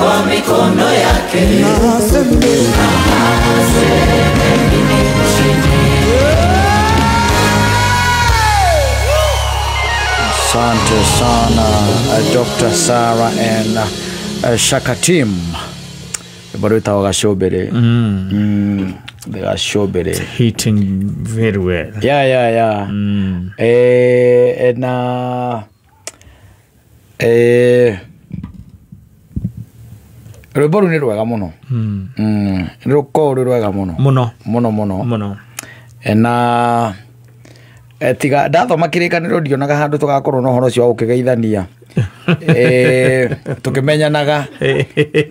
Kwa mikono yake. Asante sana Dr. Sarah and Shaka team. Rwĩmbo rwĩtagwo Gacũmbĩrĩ. The Gacũmbĩrĩ. Hitting very well. Yeah. Na rwĩmbo rũu nĩ rwega mũno. Nĩ rũkoragwo rwĩ rwega mũno. Mũno. Mũno mũno. Mũno. Na tiga ndathoma kĩrĩkanĩro ndionaga handũ tũgakorwo na ũhoro ũcio wa gũkĩgeithania. Tũkĩmenyanaga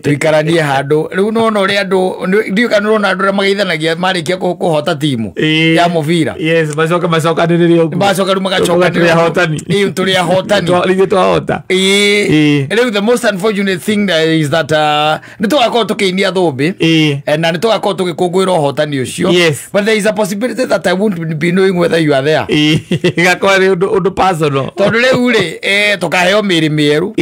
tũikaranie handũ rĩu nĩwona ũrĩa andũ ndiũĩ kana nĩũrona andũ ũrĩa mageithanagia marĩkia kũhota timu ya mũbira. Yes, macoka macokanĩrĩre ũguo. Macoka rĩu magacokanĩrĩra. Tũrĩ ahotani. Ĩĩ, tũrĩ ahotani. Ithuĩ twahota. Ĩĩ. Rĩu the most unfortunate thing is that nĩ tũgakorwo tũkĩinia thũmbĩ. Na nĩ tũgakorwo tũgĩkũngũĩra ũhotani ũcio. Yes. But there is a possibility that I won't be knowing whether you are there. Ĩgakorwo nĩ ũndũ personal. Tondũ rĩu rĩ, tũkaheo mĩĩrĩ mĩerũ.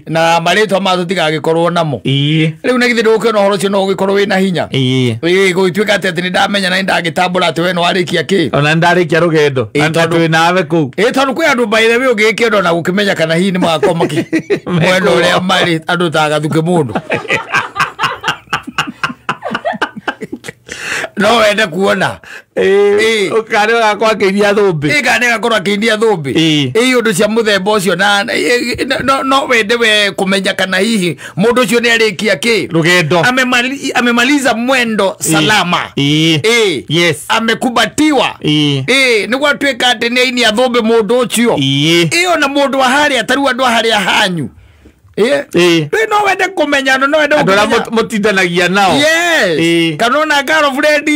Na marĩtwa ma tũtigagĩkorwo namo. Rĩu na githĩ ndũgũkĩona ũhoro ũcio no ũgĩkorwo wĩna hinya. Gũgĩtuĩka atĩ nĩ ndamenya na nĩ ndagĩtambũra atĩ we nĩ warĩkia kĩ. Ona nĩ ndarĩkia rũgendo. Na twĩ nawe kũu. Tondũ kwĩ andũ by the way ũngĩgĩkĩenda ona gũkĩmenya kana hihi nĩ magakorwo makĩ mwena ũrĩa marĩ andũ ta Gathuke mũndũ. No wende kuona. Ũkarĩ ũgakorwo akĩinia thũmbĩ. Kana nĩagakorwo akĩinia thũmbĩ. Ũndũ cia mũthemba ũcio na no wende we kũmenya kana hihi mũndũ ũcio nĩarĩkia kĩ. Rũgendo. Amemaliza mwendo salama. Yes. Amekubatiwa. Nĩguo atuĩka atĩ nĩainia thũmbĩ mũndũ ũcio. Ona mũndũ wa harĩa ta rĩu andũ a harĩa hanyu. Rĩu no wende kũmenya, no wende Andũ arĩa gũkĩmenya. mũtindanagia nao. Yes. Kana ona girlfriend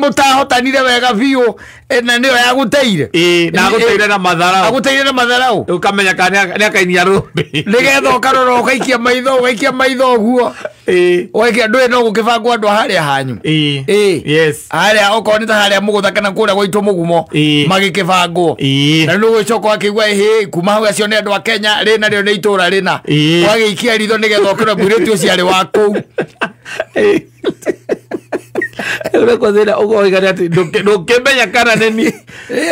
mũtahotanire wega biũ, na nĩyo yagũteire. Na agũteire na matharau. Agũteire na matharau. Ũkamenya kana nĩakainia rũmbĩ. Nĩgetha ũkarora ũgaikia maitho, ũgaikia maitho ũguo. Ũgaikia ndũĩ no gũkĩbangwo andũ a harĩa hanyu. Yes. Harĩa okorwo nĩ ta harĩa mũgũtha kana kũrĩa gwaitũ mũgumo, magĩkĩbangwo. Na rĩu ũgĩcoka ũgakĩigua ĩhĩ, kuma hau acio nĩ andũ a Kenya, rĩ narĩo nĩ itũra rĩna. Ũgagĩikia ritho nĩgetha ũkĩrore mũirĩtu ũcio arĩ wa kũu. Ũrĩa thĩna ũkoiga nĩ atĩ ndũngĩmenya kana nĩ niĩ.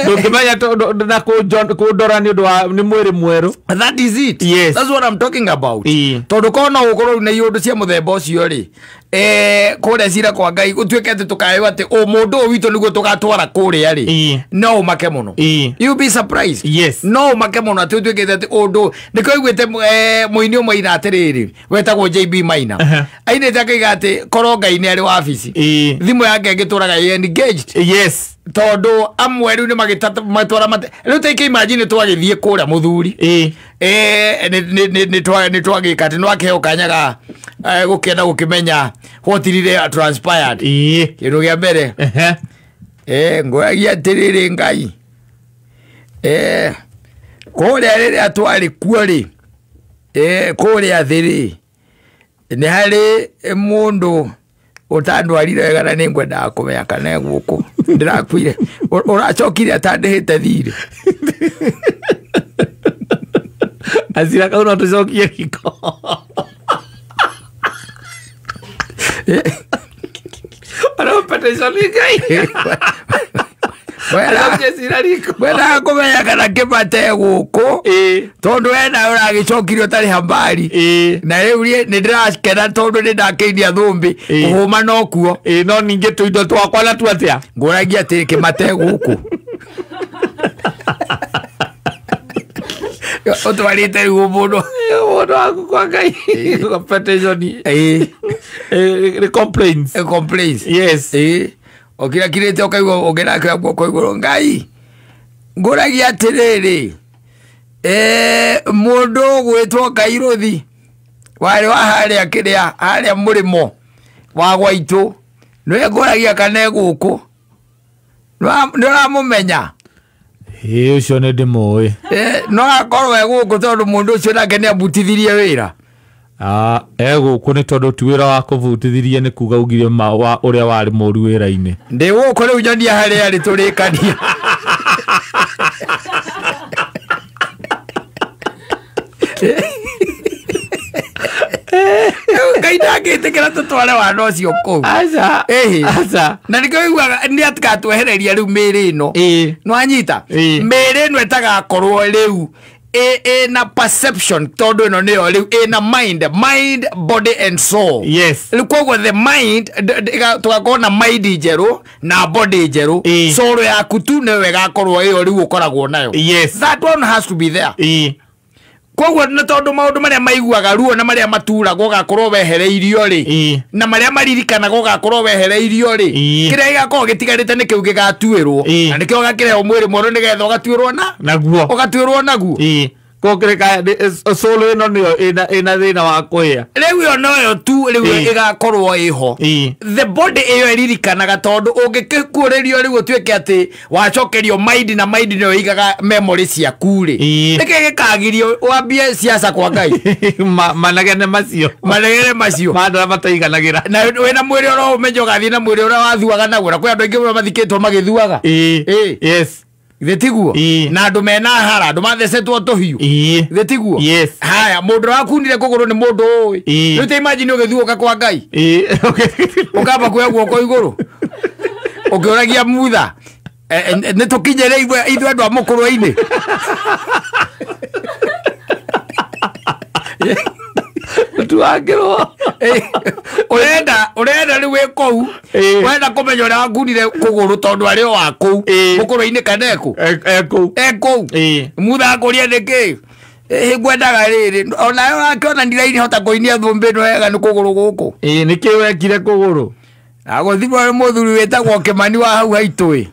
Ndũngĩmenya tondũ na kũndora nĩ ũndũ wa nĩ mwĩrĩ mwerũ. That is it. Yes. That's what I'm talking about. Tondũ korwo no gũkorwo na iũndũ cia mũthemba ũcio rĩ, kũrĩa cira kwa Ngai gũtuĩke atĩ tũkaheo atĩ o mũndũ ũyũ witũ nĩguo tũgatwara kũrĩa rĩ, no ũmake mũno. You be surprised. Yes. No ũmake mũno atĩ ũtuĩkĩte atĩ ũndũ nĩkĩo ũiguĩte mũini ũmwe aina atĩrĩrĩ wetagwo JB Maina. Ainĩte akauga atĩ korwo Ngai nĩ arĩ wabici, thimũ yake ĩngĩtũraga ĩ engaged. Yes. Tondũ amwe rĩu nĩ magĩtwara mate rĩu ta imagine twagĩthiĩ kũrĩa mũthuri. Nĩ twagĩka atĩ nĩwakĩheo kanya ga gũkĩenda gũkĩmenya what really transpired. Kĩndũ kĩa mbere. Ngũragia atĩrĩrĩ Ngai. Kũrĩa rĩrĩa twarĩ kuo rĩ, kũrĩa thĩ rĩ, nĩ harĩ mũndũ ũtandwarire wega na nĩngwendaga kũmenya kana e gũkũ. Ndĩrakuire. Ũracokire atandĩhĩte thirĩ. Acira kau no tũcokie riko. Arapata Ngai. Wena kũmenya kana kĩmate gũkũ. Tondũ wena ũragĩcokirie ũtarĩ hambari. Na rĩu nĩ ndĩrakena tondũ nĩ ndakĩinia thũmbĩ. Kũhũma no kuo. No ningĩ tũindo twakwa na tu atĩa? Ngũragia atĩ kĩmate gũkũ. Ũtwarĩte rĩu mũndũ. Mũndũ waku kwa Ngai. Petition. Nĩ complaints. Complaints. Yes. Ũkirakirĩte ũkaigua ũngĩrakĩoya guoko igũrũ Ngai. Ngũragia atĩrĩrĩ, mũndũ ũgwĩtwo Kairũthi warĩ wa harĩa kĩrĩa harĩa mũrĩmo wa gwaitũ nĩwe ngũragia kana e gũkũ. Nĩ ũramũmenya? Ũcio nĩ ndĩmũĩ. No akorwo e gũkũ tondũ mũndũ ũcio nake nĩ ambutithirie wĩra. E gũkũ nĩ tondũ ti wĩra wa kũbutithirie nĩ kuga ugire ũrĩa warĩ mũru wĩra-inĩ. Ndĩ gũkũ rĩu nyonia harĩa arĩ tũrĩkania. Ngai ndangĩtĩkĩra tũtware wana ũcio kũu. Aca. Ĩhĩ. Aca. Na nĩkĩo ũiguaga nĩ atikatwehereria rĩu mĩĩrĩ ĩno. Ĩĩ. Nĩwanyita? Ĩĩ. Mĩĩrĩ ĩno ĩtagakorwo rĩu ĩna perception tondũ ĩno nĩyo rĩu ĩna mind, body and soul. Yes. Rĩu koguo the mind tũgakorwo na mind njerũ na body njerũ. Ĩĩ. Soul yaku tu nĩyo ĩgakorwo ĩyo rĩu ũkoragwo nayo. Yes. That one has to be there. Ĩĩ. Koguo nĩ tondũ maũndũ marĩa maiguaga ruo na marĩa maturagwo ũgakorwo wehereirio rĩ, Ĩĩ. na marĩa maririkanaga ũgakorwo wehereirio rĩ, Ĩĩ. kĩrĩa gĩgakorwo gĩtigarĩte nĩ kĩu gĩgatuĩrwo. Ĩĩ. Na nĩkĩo gakĩrehwo mwĩrĩ mwerũ nĩgetha ũgatuĩrwo na Naguo. ũgatuĩrwo naguo. Ĩĩ. Kũkĩrĩka soul ĩno nĩyo ĩna thĩna wa kũhĩa. Rĩu ĩyo noyo tu rĩu Ĩĩ. ĩgakorwo ĩho. Ĩĩ. The body ĩyo ĩririkanaga tondũ ũngĩkĩkuũrĩrio rĩu ũtuĩke atĩ wacokerio mind na mind nĩyo ĩigaga memory ciaku rĩ, Ĩĩ. nĩkĩ gĩkagirio wambie siasa kwa Ngai? Manegene macio. Manegene macio. Ma andũ arĩa mataiganagĩra. Na wĩna mwĩrĩ ũrĩa ũmenye ũgathiĩ na mwĩrĩ ũrĩa wathuaga naguo, na kwĩ andũ aingĩ mũno mathikĩtwo magĩthuaga. Ĩĩ. Ĩĩ. Yes. Githĩ tiguo? Ĩĩ. Na andũ mena hara, andũ mathecetwo tũhiũ. Ĩĩ. Githĩ tiguo? Yes. Haya, mũndũ ũrĩa wakunire kũgũrũ nĩ mũndũ ũĩ. Ĩĩ. Rĩu ta imagine ũgĩthiũka kwa Ngai. Ĩĩ. Ũkamba kuoya guoko igũrũ. Ũkĩũragia mutha. Nĩ tũkinyĩre ithuĩ andũ a mũkũrwe-inĩ. Tuangĩrwo. Ũrenda rĩu wĩ kũu, Ĩĩ. ũrenda kũmenya ũrĩa wakunire kũgũrũ tondũ arĩ o wa kũu. Ĩĩ. Mũkũrwe-inĩ kana ekũ? Ekũu. Ekũu. Ĩĩ. Mutha akũria nĩkĩ? Ngwendaga rĩrĩ onawe wakĩona ndiraihota kũinia thũmbĩ ĩno wega nĩ kũgũrũ gũkũ. Ĩĩ, nĩkĩ wekire kũgũrũ? Agũthirwo nĩ mũthuri wĩtagwo Kĩmani wa hau haitũ ĩ.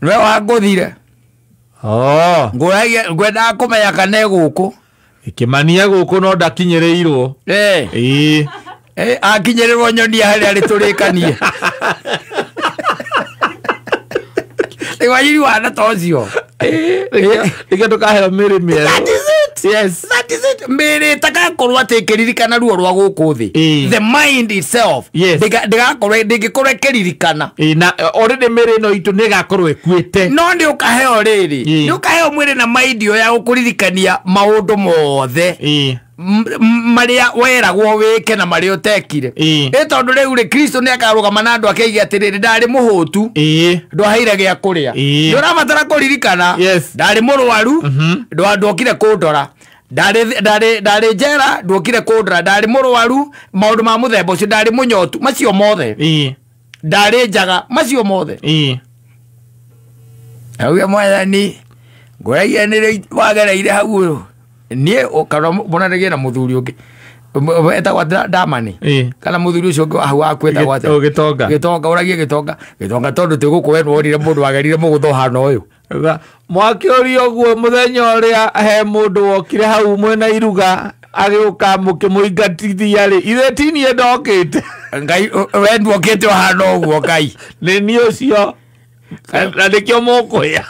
Nĩwe wangũthire. Oh. Ngwendaga kũmenya kana e gũkũ. Kĩmania gũkũ no ndakinyĩrĩirwo. Ĩĩ. Ĩĩ. Akinyĩrĩrwo nyonia harĩa arĩ tũrĩkanie. Rĩu wanyiri wana ta ũcio. Nĩkĩo tũkaheo mĩĩrĩ mĩerũ. That is it. Yes. That is it. Mĩĩrĩ ĩtagakorwo atĩ ĩkĩririkana ruo rwa gũkũ thĩ. Ĩĩ. The mind itself. Yes. Ndĩgakorwo ndĩngĩkorwo ĩkĩririkana. Ĩĩ, na already mĩĩrĩ ĩno itũ nĩ ĩgakorwo ĩkuĩte. No nĩ ũkaheo rĩrĩ. Ĩĩ. Nĩ ũkaheo mwĩrĩ na mind ĩyo ya gũkũririkania maũndũ mothe. Ĩĩ. Marĩa weragwo wĩke na marĩa ũtekire. Ĩĩ. Ĩ tondũ rĩu rĩ Kristo nĩ akarũgama na andũ ake aige atĩrĩrĩ, ndarĩ mũhũtu. Ĩĩ. Ndwaheire gĩa kũrĩa. Ĩĩ. Nĩ ũrabatara kũririkana. Yes. Ndarĩ mũrwaru. Ndwokire kũndora. Ndarĩ njera, ndwokire kũndora. Ndarĩ mũrwaru, maũndũ ma mũthemba ũcio, ndarĩ mũnyotu, macio mothe. Ĩĩ. Ndarĩ njaga, macio mothe. Ĩĩ. Auge mwathani, ngũragia nĩ wagereire hau niĩ kana monanagie na mũthuri ũngĩ etagwo Ndamani. Ĩĩ. Kana mũthuri ũcio ũngĩ wa hau waku etagwo atĩa? Gĩtonga. Gĩtonga, ũragie gĩtonga. Gĩtonga tondũ twĩ gũkũ we nĩwonire mũndũ wagerire mũgũtha ũhana ũyũ. Mwakĩũria ũguo mũthenya ũrĩa he mũndũ wokire hau mwena iruga agĩũka mũkĩmũingatithia rĩ, ithe ti niĩ ndokĩte. Ngai we nduokĩte ũhana ũguo Ngai. Nĩ niĩ ũcio. Na nĩkĩo mũkũhĩa.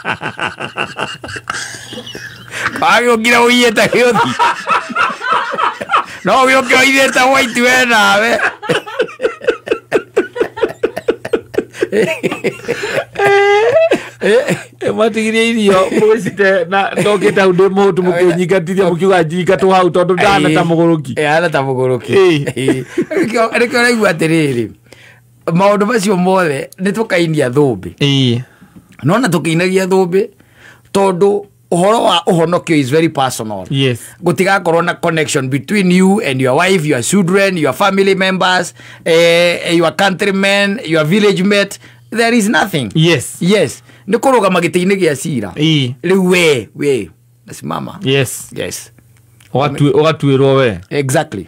Wagĩũkire ũiyĩte gĩũthi. No ũgĩũke ũiyĩte white we nawe. Mwatigirie irio mũgĩcite na ndokĩte hau ndĩ mũhũtu mũkĩnyingatithia mũkiuga njingatwo hau tondũ ndahana ta mũgũrũki. Hana ta mũgũrũki. Ĩĩ. Nĩkĩo ũraigua atĩrĩrĩ, maũndũ macio mothe nĩ tũkainia thũmbĩ. Ĩĩ. No na tũkĩinagia thũmbĩ tondũ ũhoro wa ũhonokio is very personal. Yes. Gũtigakorwo na connection between you and your wife, your children, your family members, your countrymen, your village mate. There is nothing. Yes. Yes. Nĩ kũrũgama gĩtĩ-inĩ gĩa cira. Ĩĩ. Rĩu we nasimama. Yes. Yes. Ũgatuĩrwo we. Exactly.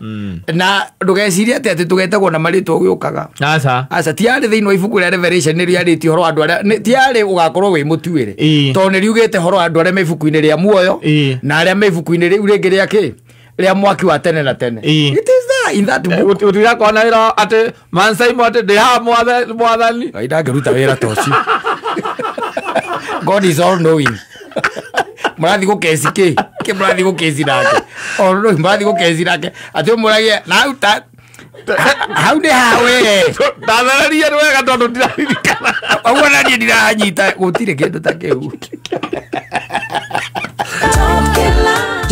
Na ndũgecirie atĩ tũgetagwo na marĩtwa ũgĩũkaga. Aca. Aca, tiarĩ thĩinĩ wa ibuku rĩa Revelation nĩ rĩarĩtie ũhoro wa andũ arĩa tiarĩ ũgakorwo wĩ mũtuĩre. Ĩĩ. Tondũ nĩ riugĩte ũhoro wa andũ arĩa me ibuku-inĩ rĩa muoyo Ĩĩ. na arĩa me ibuku-inĩ rĩu rĩngĩ rĩa kĩ? Rĩa mwaki wa tene na tene. Ĩĩ. It is there in that book. Gũtigakorwo na wĩra atĩ Mansaimo atĩ ndĩ haha mwathani. Ngai ndangĩruta wĩra ta ũcio. God is all knowing. Mũrathiĩ gũkeci kĩ? Kĩ mũrathiĩ gũkeci nake? All knowing, mũrathiĩ gũkeci nake. Atĩ ũmũragie na hau ta hau nĩ ha we. Ndathararia nĩ wega tondũ ndiraririkana. Ũguo na niĩ ndiranyita gũtirĩ kĩndũ ta kĩu.